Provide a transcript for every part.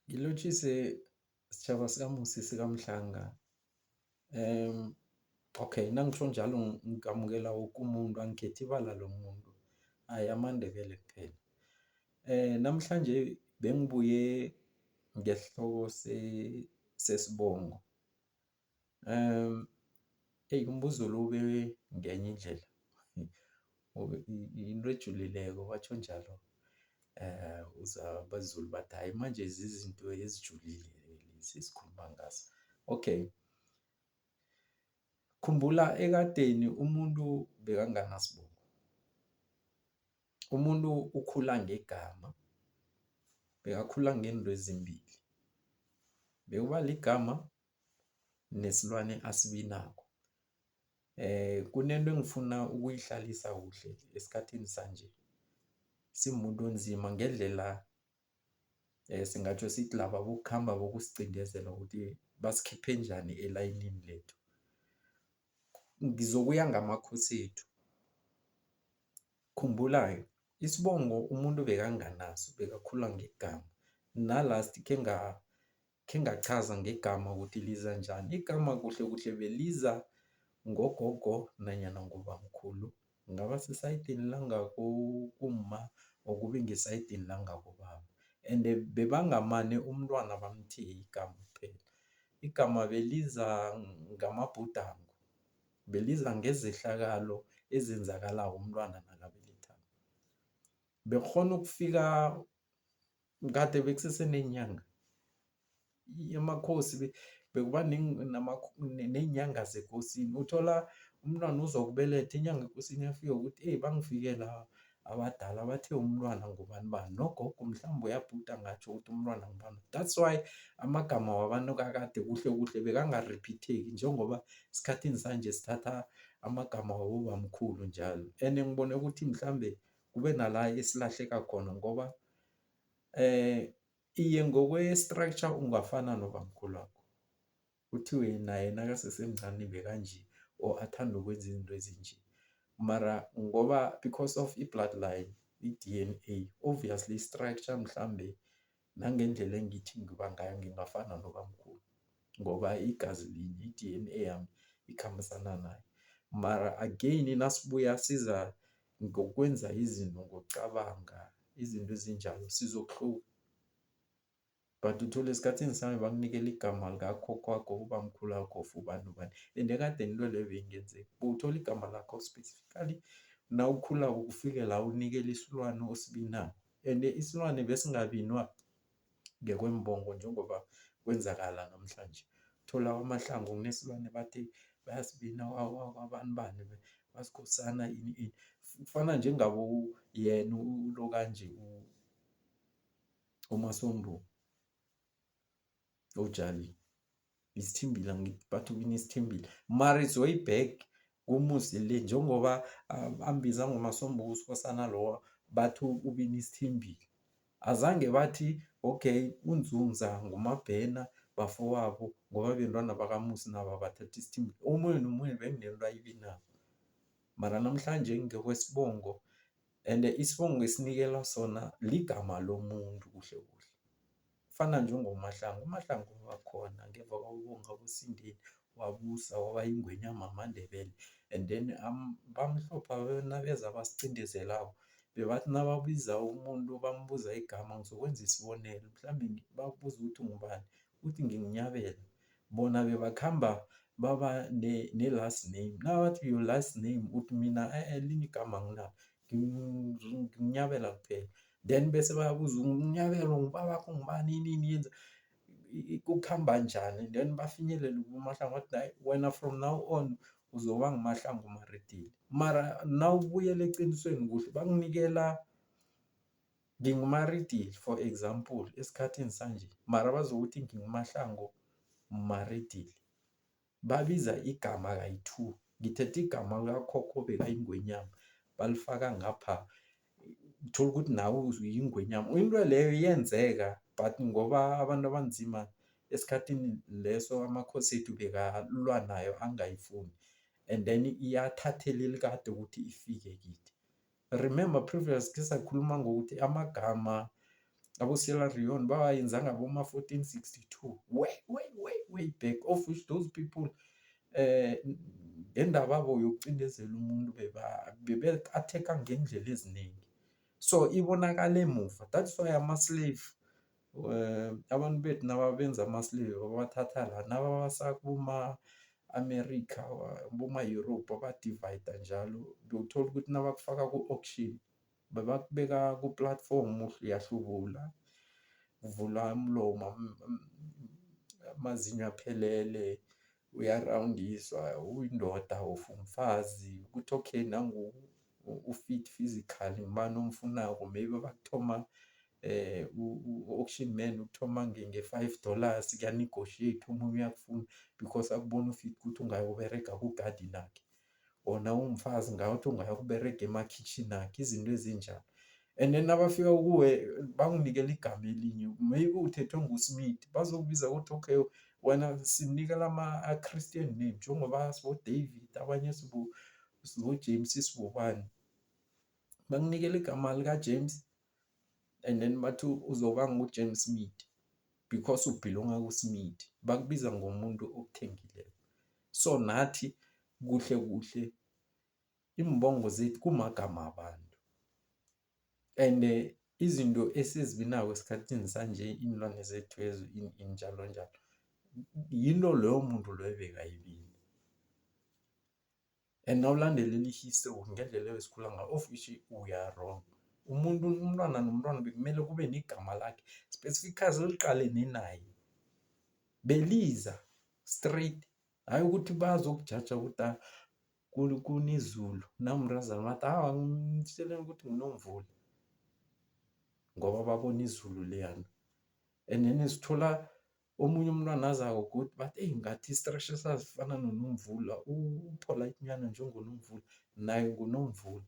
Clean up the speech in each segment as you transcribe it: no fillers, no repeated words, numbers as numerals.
Ngilotjhise sitjhaba sikaMusi sikaMhlanga. Okay, nangitjho njalo ngamukela woke umuntu, angikhethi ibala lomuntu, ayi amaNdebele kuphela. Namhlanje bengibuye ngesihloko sesibongo. Eyi umbuzo lo ube ngenye indlela, yinto ejulileko batjho njalo uzwa abeZulu bathi hayi manje zizinto ezijulile lezi esikhuluma ngazo. Okay, khumbula ekadeni umuntu bekanganasibongo. Umuntu ukhula ngegama, bekakhula ngezinto ezimbili, bekuba ligama nesilwane asibinako. Kunento engifuna ukuyihlalisa kuhle esikhathini sanje, simumuntu onzima ngendlela singatjho sithi laba bokukhamba bokusiqindezela ukuthi basikhiphe njani elayinini lethu. Ngizokuya ngamakhosethu, khumbula-ke isibongo umuntu bekanganaso bekakhula ngegama na-last khengachaza ngegama ukuthi liza njani. Igama kuhlekuhle beliza ngogogo nanyana ngobamkhulu, kungaba sesayidini langakumma or kube ngesayidini langakobaba ende bebangamane umntwana bamthiye igama kuphela. Igama beliza ngamabhudango, beliza ngezehlakalo ezenzakalako umntwana nakabelethwako. Bekukghona ukufika, kade bekusese neenyanga, amakhosi bekuba neenyanga zekosini. Uthola umntwana uzokubelethwa, inyanga yekosini iyafika ukuthi bangifikela abadala bathe umntwana ngubani bani nogogo mhlambe uyabhudanga atjho ukuthi umntwana ngubani. That's why amagama wabantu kakade kuhlekuhle bekangariphitheki njengoba esikhathini sanje sithatha amagama wabobamkhulu njalo. Ende ngibone ukuthi mhlambe kube nala esilahleka khona ngoba iye ngokwe-structure ungafana nobamkhulwakho. Kuthiwe naye nakasesemncani bekanje or athanda ukwenza izinto ezinje. Mara ngoba because of i-bloodline, i-DNA obviously i-structure mhlambe nangendlela engithi ngiba ngayo ngingafana nobamkhulu, ngoba igazi linye i-DNA yami ikhambisana naye. Mara again nasibuya siza ngokwenza izinto ngokucabanga, izinto ezinjalo sizokuhluka. But uthole esikhathini sanje bakunikela igama likakhokhwakho, ubamkhulwakho of ubani nobani ende ekadeni into leyo beyingenzeki. Bowuthola igama lakho specifically nawukhulako kufike la unikela isilwane osibinako ende isilwane besingabinwa ngekweembongo njengoba kwenzakala namhlanje. Uthola kwaMahlangu kunesilwane bathi bayasibina kwabani bani baSkhosana ini ini. Kufana njengabo yena ulo kanje uMasombuka ojali isithimbile angithi bathi ubina isithimbile mara it's way back kuMusi le njengoba ambiza ngoMasombuka uSkhosana lo bathi ubina isithimbile. Azange bathi okay uNzunza nguMabhena bafowabo ngoba bentwana bakaMusi nabo abathatha isithimbile. Omunye nomunye bekunento ayibinako mara namhlanje ngekwesibongo ende isibongo esinikelwa sona ligama lomuntu kuhle kuhle. Kufana njengoMahlangu, uMahlangu wakhona ngemva kwakobonga aboSindeni wabusa waba yingwenyama yamaNdebele and then bamhlophe nabeza basiqindezelako bebathi nababiza umuntu bambuza igama ngizokwenza isibonelo, mhlambe bakubuze ukuthi ungubani uthi nginguNyabela. Bona bebakhamba baba ne-last name, nabathi your last name uthi mina elinye igama anginalo nginguNyabela kuphela. Then bese bayabuza unguNyabela ungubabakho ngubani ini ini yenza kukhamba njani then bafinyelele kuMahlangu bathi hayi wena from now on uzoba nguMahlangu Maridili. Mara nawubuyela eqinisweni kuhle bakunikela nginguMaridili for example esikhathini sanje mara bazokuthi nginguMahlangu Maridili. Babiza igama kayi-two. Ngithethe igama likakhokho bekayingwenyama balifaka ngapha uthola ukuthi nawe uyingwenyama. Into leyo iyenzeka but ngoba abantu abanzima esikhathini leso amakhosethu bekalwa nayo angayifuni and then iyathathelela kade ukuthi ifike kithi. Remember previous khesakhuluma ngokuthi amagama. Abo-Sierra Leone bawayenza ngaboma-1462, way way way way back, of which those people ngendaba yabo yokucindezela umuntu bebe-attack-a ngendlela eziningi. So ibonakala emuva, that's why ama-slave, abantu bethu nababenza ama-slave babathatha la nababasa kuma-America, boma-Europe, baba-divide-a njalo. Bewuthola ukuthi nabakufaka ku-auction bebakubeka ku-platform, uyahlubula, uvula umlomo, amazinyo aphelele, uyarawundiswa, uyindoda of umfazi, ukuthi okay nangu u-fit physically, ngubani omfunako. Maybe bakuthoma u-auction man ukuthoma nge-$5, kuya-negotiate, omunye uyakufuna because akubona u-fit ukuthi ungayokuberega ku-garden yakhe or nawumfazi ngathi ungayokuberega emakhitjhini akhe, izinto ezinjalo. And then nabafika kuwe bakunikela igama elinye, maybe uthethwe nguSmith, bazokubiza ukuthi okay wena sinikela ama-Christian name njengoba sibo-David, abanye sibo-James, sibobani. Bakunikela igama lika-James and then bathi uzoba ngu-James Smith because u-belong-a ku-Smith, bakubiza ngomuntu okuthengileko. So nathi kuhle kuhle iimbongo zethu kumagama abantu and izinto esizibinako esikhathini sanje, iinlwane zethu ini njalo njalo, yinto loyo muntu loyo bekayibina. And nawulandelela i-history ngendlela ebesikhula ngayo, of which we are wrong. Umuntu, umntwana nomntwana bekumele kube negama lakhe specifically liqalene naye, beliza straight, hhayi ukuthi bazokujaja ukuthi kunezulu nawumntazana bathi awa ngimtjeleni ukuthi nguNomvula ngoba babona izulu liyana. And then sithola omunye umntwana azako godu bathi eyi ngathi i-structure sasifana noNomvula, u-polite nyana njengoNomvula, naye nguNomvula,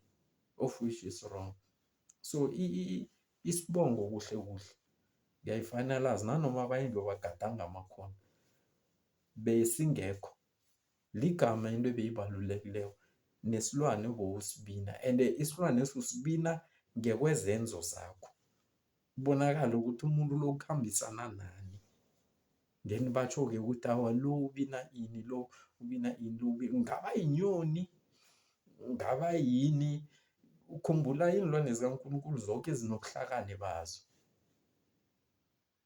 of which is wrong. So isibongo kuhle kuhle ngiyayi-finalise nanoma abanye bebagadanga amakhona, besingekho. Ligama into ebeyibalulekileko nesilwane bowusibina and isilwaneso usibina ngekwezenzo zakho. Kubonakale ukuthi umuntu lo ukhambisana nani. Then batjho-ke ukuthi awa lo ubina ini, lo ubina ini, lo kungaba yinyoni, kungaba yini. Ukhumbula iinlwane zikaNkulunkulu zoke zinobuhlakani bazo.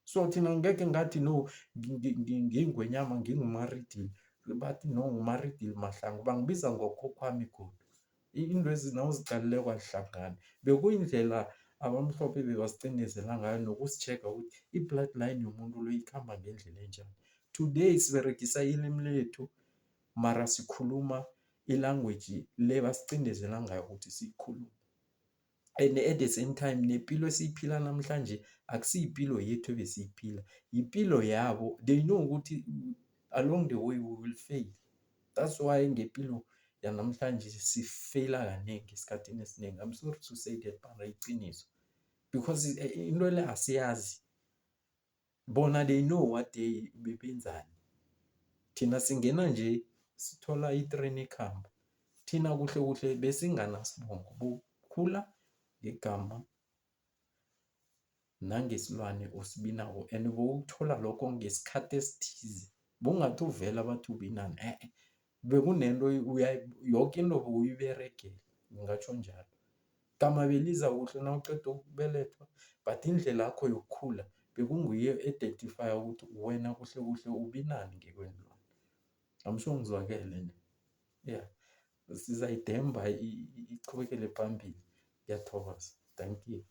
So thina ngekhe ngathi no ngiyingwenyama nginguMaridili, bathi no nguMaridili Mahlangu, bangibiza ngokhokhwami godu. Iintwezi nawuziqalileko azihlangani. Bekuyindlela abamhlophe bebasicindezela ngayo nokusitjhega ukuthi i-bloodline yomuntu lo ikhamba ngendlela enjani. Today siberegisa ilimi lethu mara sikhuluma i-language le basicindezela ngayo ukuthi siyikhulume. And at the same time nepilo esiyiphila namhlanje akusiyipilo yethu ebesiyiphila, yipilo yabo. They know ukuthi along the way we will fail. That's why ngepilo yanamhlanje sifeyila kanengi esikhathini esinengi. I'm sorry to say that mara iqiniso because into le asiyazi. Bona they know what they bebenzani. Thina singena nje sithola i-train ikhamba. Thina kuhle kuhle besinganasibongo, bowukhula ngegama nangesilwane osibinako and bowukuthola lokho ngesikhathi esithize. Bowungathi uvela bathi ubinani bekunento yoke into bowuyiberegela, ngingatjho njalo. Igama beliza kuhle nawuqeda ukubelethwa but indlela yakho yokukhula bekunguye e-identify-a ukuthi wena kuhle kuhle ubinani ngekweenlwane. I'm sure ngizwakele ne? Yeah, sizayidemba iqhubekele phambili. Ngiyathokoza, thank you.